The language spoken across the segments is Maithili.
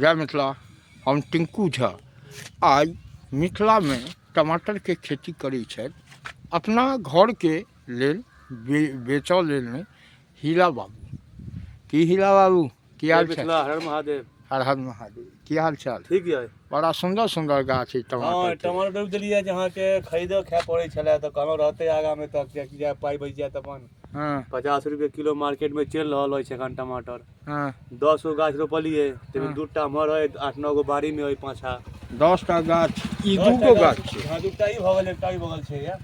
जय मिथिला। हम टिंकू झा। आइ मिथिलामे टमाटरके खेती करै छथि अपना घरके लेल, बेचऽ लेल नहि, हीरा बाबू। की हीरा बाबू, की हाल छै? मिथिला, हर महादेव। हर हर महादेव। की हाल चाल? ठीक यऽ। बड़ा सुन्दर सुन्दर गाछ छै टमाटर। टमाटर रोपि देलियै जे अहाँके खरीदो खाय पड़ै छलै, तऽ कहलहुँ रहतै आगाँमे तऽ किएकि जाय पाइ बचि जायत अपन। 50 रुपए किलो मार्केटमे चलि रहल अछि एखन टमाटर। 10 गो गाछ रोपलियै, ताहिमे 2टा एम्हर अइ, 8-9 गो बाड़ीमे अइ पाछाँ। 10टा गाछ, ई 2 गो गाछ छै। हँ, 2टा ई भऽ गेल, एकटा ई बगल छै, या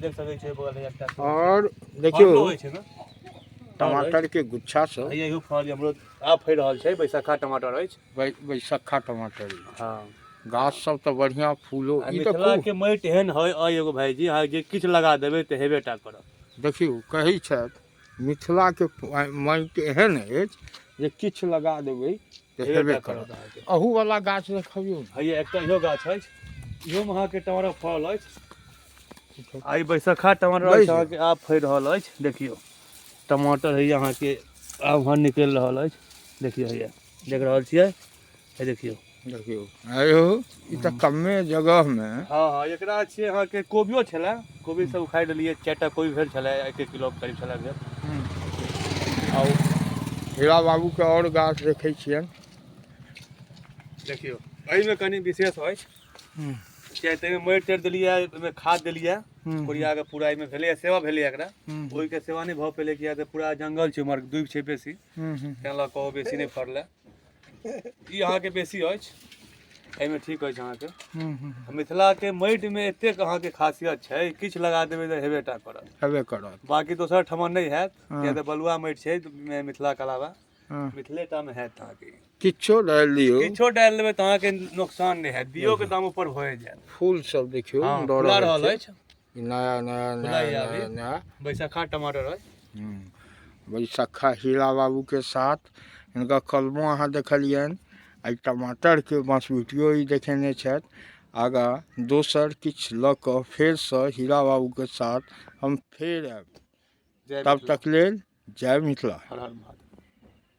देख सकै छियै, बगल एकटा। आओर देखियौ फड़लो होइ छै ने टमाटर के गुच्छा सब। हैया इहो फड़ल, हमरो आब फड़ि रहल छै। बैसखा टमाटर अछि। बैसखा टमाटर ई। हँ। गाछ सब तऽ बढ़िया, फूलो आ ई तऽ मिथिला खूब के माटि एहन है अइ एगो भाईजी, अहाँ जे किछु लगा देबै तऽ हेबे टा करत। देखियौ, कहै छथि मिथिलाके माटि एहन अछि जे किछु लगा देबै तऽ हेबे हेबे टा करत। करत अहाँके। अहू वाला गाछ देखबियौ ने। हैया एकटा इहो गाछ अछि, इहोमे अहाँके टमाटर फड़ल अछि। आ ई बैसखा टमाटर अछि। बैस अहाँके आब फड़ि रहल अछि। देखियौ, टमाटर हैया अहाँके आब वहाँ निकलि रहल अछि। देखियौ, हैया देख रहल छियै, हे देखियौ। देखियौ आयो, ई तऽ कमे जगहमे। हँ, एकरा छियै अहाँके कोबियो छलै, कोबी सब उखाड़ि लेलियै। 4टा कोबी भेल छलै, 1 1 किलो के करीब छलै भेल। आउ, हीरा बाबूके आओर गाछ देखै छियनि। देखियौ, एहिमे कनि विशेष अछि, किया तऽ एहिमे माटि ताटि देलियै, ओहिमे खाद देलियै, कोरिया के पूरा एहिमे भेलैए, सेवा भेलैए एकरा। ओहिके सेवा नहि भऽ पेलै, किया तऽ पूरा जंगल छै उम्हर, दूबि छै बेसी, तेँ लऽ कऽ ओ बेसी नहि फड़लै। ई अहाँके बेसी अछि, एहिमे ठीक अछि अहाँके। मिथिलाके माटिमे एतेक अहाँके खासियत छै, किछु लगा देबै तऽ हेबे टा करत। हेबे करत। बाँकी दोसर ठमा नहि हैत, किया तऽ बलुआ माटि छै मिथिलाके अलावा। मिथिले टा मे हैत अहाँके। किछो डालि दियौ। किछो डालि देबै तऽ अहाँके नुकसान नहि हैत, बियोके दाम ऊपर भए जायत। फूल सब देखियौ। हँ, दऽ फुला रहल रहल छै अछि। ई नया नया नया। फुलाइए नया अभी। नया। बैसखा टमाटर अछि। बैसखा हीरा बाबूके साथ हिनकर कलमो अहाँ देखलियनि, एहि टमाटरके बाँसबिटियो ई देखेने छथि। आगाँ दोसर किछु लऽ कऽ फेरसँ हीरा बाबूके साथ हम फेर आयब। जय तब मिथिला। तक लेल जय मिथिला। हर हर महादेव।